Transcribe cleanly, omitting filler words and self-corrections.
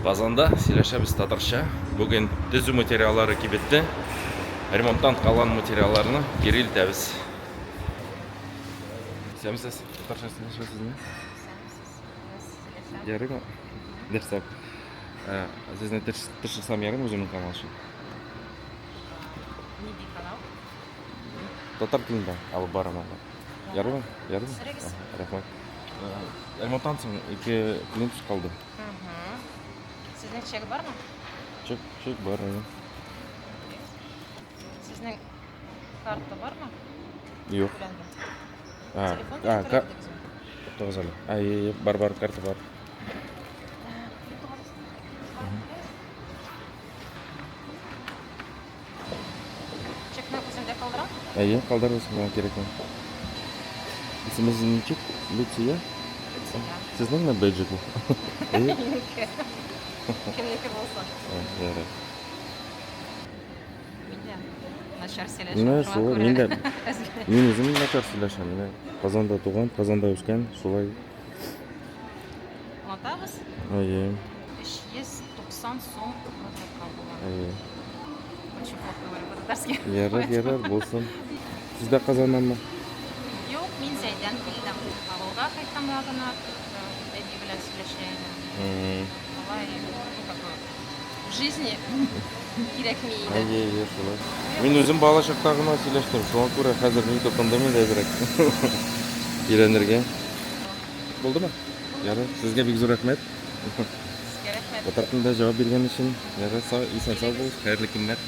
Казанда сөйләшәбез татарча. Бүген төзү материаллары кибетте. Ремонттан калган материалларны кире илтәбез. Исәнмесез, татарча сөйләшәсезме? Ярыймы? Нәрсә? Э, сезне төшерсәм ярыймы үземнең канал өчен? Нинди канал? Татар телендә алып барам анда. Ярыймы? Ярыймы? Төшерегез. Рәхмәт. Э, ремонттан соң ике плинтус калды. Сезнең чек бармы? Чек, чек бар, әйе. Сезнең карта бармы? Юк. Түләнгән. А, Телефон а, белән ка- түләдегезме? Туктагыз әле. А, әйе, әйе, бар, бар, карта бар. Чекны үземдә калдырам. Әйе, калдырыгыз, миңа кирәкми. Исемегез ничек? Люция? Люция. Сезнеңме бейджик бу? Әйе. Минеке. Кемнеке булсын. Ярар. Мин дә начар сөйләшәм. Менә шуңа шулай, күрә мин дә- әз генә. Мин үзем начар сөйләшәм. Менә Казанда туган, Казанда үскән, шулай. Онытабыз. Әйе, 390 сум возвратка була. әйе. Очень плохо говорю по-татарски. Ярар, ярар, булсын. Сез дә Казаннанмы? Юк, мин Зәйдән килдем. Авылга кайтканда гына әби белән сөйләшә идем. Алай, ну, как бы, в жизни кирәкми иде. Әйе, әйе, шулай. Мин үзем бала чакта гына сөйләштем, шуңа күрә хәзер мин тотындым инде әзрәк. Өйрәнергә. Булдымы? Ярар, сезгә бик зур рәхмәт. Сезгә рәхмәт. Татар телендә җавап биргән өчен. Ярар, сау, исән сау булыгыз. Хәерле көннәр.